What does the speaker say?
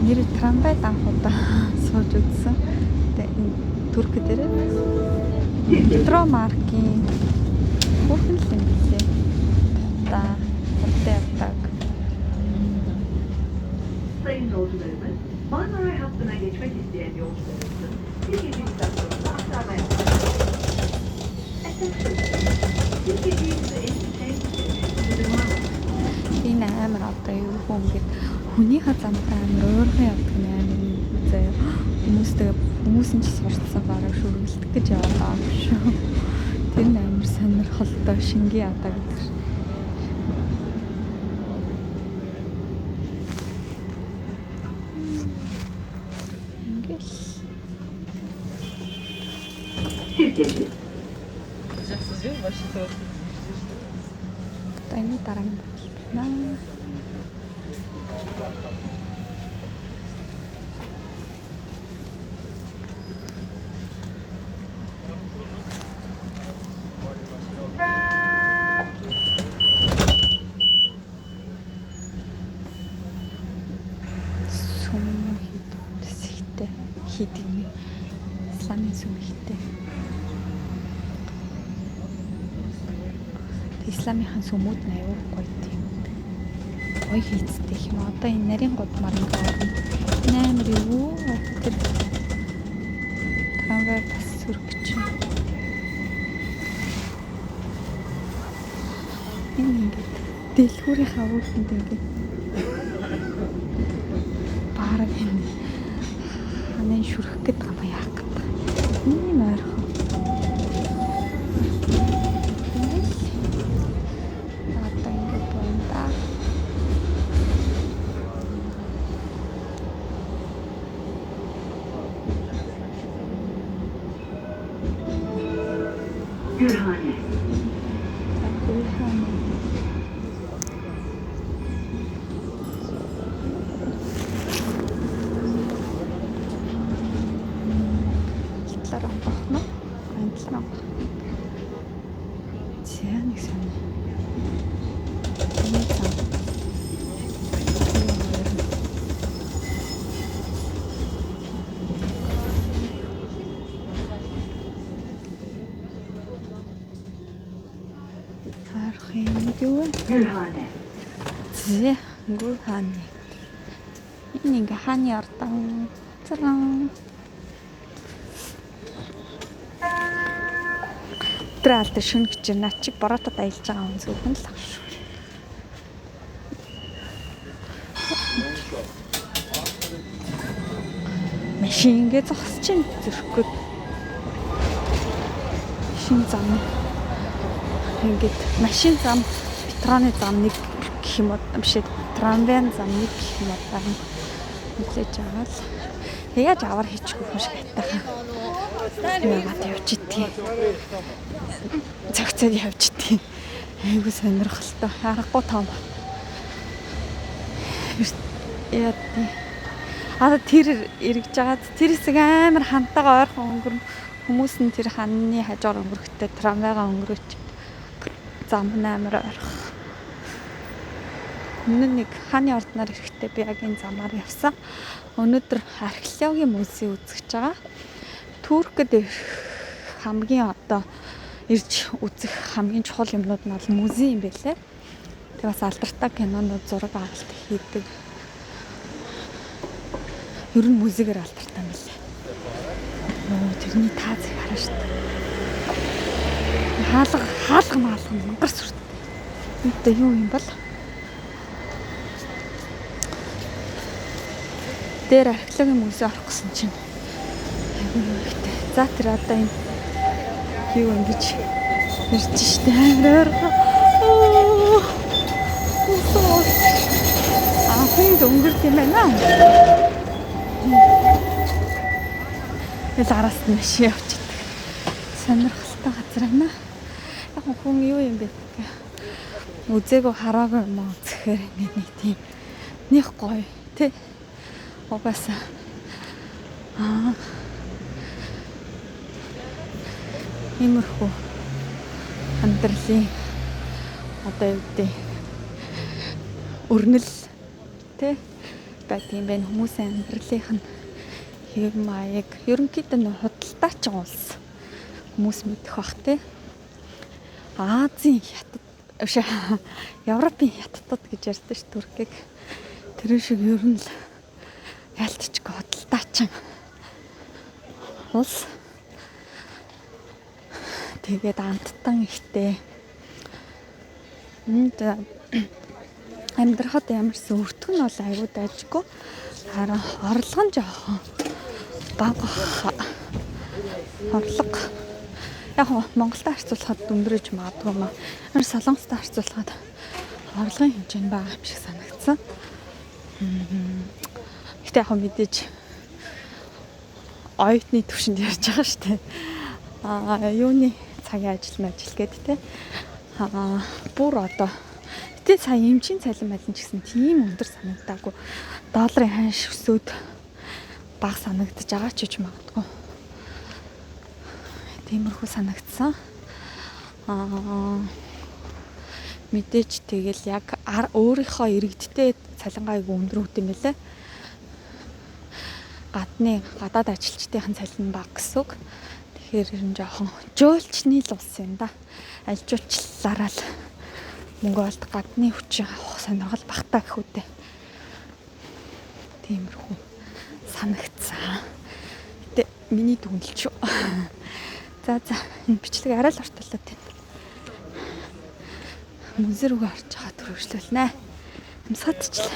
Нэр трамвайд анх удаа сууж үзсэн. Тэгээ энэ Турк дээр метро маркийн хүүхэн л юм билээ. Тухтай хурдан явдаг. Sayın yolcularımız, Marmara hattına geçmek isteyen yolcularımızın Türkiye istasyonunda aktarma yapması. Attention! Türkiye to change to the Marmara. Энэ амар одоо юу хүн ингээд хүнийхээ замтай амар уурхан явдаг нь амар юм заяа. Хүмүүстэй хүмүүс нь ч сурцсан бараг шүргэлдэх гэж яваад байгаа юм шүү. Тэр нь амар сонирхолтой шингийн одоо гэдэг шиг. Ингээл Türkiye. одоо энэ дараагийн байна. Сүм хийдэг хэсэгтэй хийдэг юм. Исламын сүм ихтэй. Исламынхаа сүмүүд нь аюу гоё тийм. Гоё хийцтэй юм. Одоо энэ нарийн гудмаар ингээ орно. Энэ амар юу? Тэр трамвай бас сүрэх чинь. Энэ ингээд дэлгүүрийнхаа үүдэнд ингээд бараг энэ ханын шүрэх гээд байгаа юм яах гээд. Ийм ойрхон. Ингээл одоо ингээд буунда. Gülhane. За Гүлхане. Талаар онгох нь. Энэ талаар онгох. За нэг сонь. Энэ зам. Арах юм юу вэ? Gülhane. Зэ Гүлхане. Энэ ингээ хааны ордон. Царан. Тэр алдар шөнө гэж над чи боротод аялж байгаа хүн зөвхөн л ах шүү. Машин ингээ зогсож чинь зөрөх гээд машин зам ингээд машин зам метроны зам нэг гэх юм уу биш ээ трамвайн зам нэг гэх юм уу даа хүлээж аваад яаж авар хийчихгүй юм шиг айтайхан яагаад явж идгийг зөгцөөд явж идгийг айгуу сонирхолтой аргагүй том яа тий. Одоо тэр эргэж байгаад тэр хэсэг амар хантайгаа ойрхон өнгөрнө. Хүмүүс нь тэр ханны хажуугаар өнгөрөхтэй трамвайгаа өнгөрөөч. Зам нь амар ойрхон. Өмнө нь нэг хааны ордноор ирэхдээ би яг энэ замаар явсан. Өнөөдөр археологийн музей үзэж байгаа. Туркд ирэх хамгийн одоо ирж үзэх хамгийн чухал юмнууд нь бол музей юм байлээ. Тэгээ бас алдартай кинонууд зураг авалт хийдэг. Ер нь музейгээр алдартай юм билээ. Оо тэрний таазыг хараа шүү дээ. Хаалга хаалга маалга мангар сүртэй. Энтэй юу юм бол? Дээр археологийн музей орох гэсэн чинь айгүй юм ихтэй. За тэр одоо энэ юу юм гэж ирж штэ амар ойрхон. Аа хүн өнгөрт юм байна. Тэгэл араас нь машин явчихдаг. Сонирхолтой газар байна. Яг хүн юу юм бэ гэх. Үзээгүй хараагүй юм аа үзэхээр ингээд нэг тийм них гоё тий. Угаасаа аа иймэрхүү амьдралын одоо юу гэдэг өрнөл тий байдаг юм бэ? Хүмүүсийн амьдралынх нь хэв маяг ерөнхийдөө нь худалдаачин улс хүмүүс мэдэх бах те. Азийн хятад биш Европын хятадд гэж ярьдаг ш Туркийг. Тэр шиг ер нь л ялтчгүй худалдаачин улс. Тэгээд амттан ихтэй. Энд амьдрахад ямарсан өртөг нь бол аягүй дайжгүй. Харин орлого нь жоохон бага. Орлого яг Монголтой харьцуулахад өндрөж магадгүй маа. Харин Солонгостой харьцуулахад орлогын хэмжээ нь бага юм шиг санагдсан. Гэтэ яг мэдээж оюутны төвшөнд ярьж байгаа шүү дээ. Аа юуны цагийн ажил мажил гээд те. Аа бүр одоо гэтээ сая эмчийн цалин малин ч гэсэн тийм өндөр санагдаагүй. Долларын ханш өсөөд бага санагдаж байгаа ч гэж магадгүй. Тиймэрхүү санагдсан. Аа мэдээж тэгэл яг өөрийнхөө иргэдтэй цалингаа айгүй өндөр өгд юм байлээ. Гадны гадаад ажилчдын цалин бага гэсэн үг. Тэгэхээр ер нь жоохон жуулчны л улс юм да. Аль жуулчлалаараа л мөнгө олд гадны хүчин авах сонирхол багтаа гэх үдэ. Тиймэрхүү санагдсан. Гэтэ миний дүгнэлт шүү. За за энэ бичлэг арай л ортолоод байна. Музей рүүгээ орж байгаа төрөвчлүүлнэ. Амьсгаадчлаа.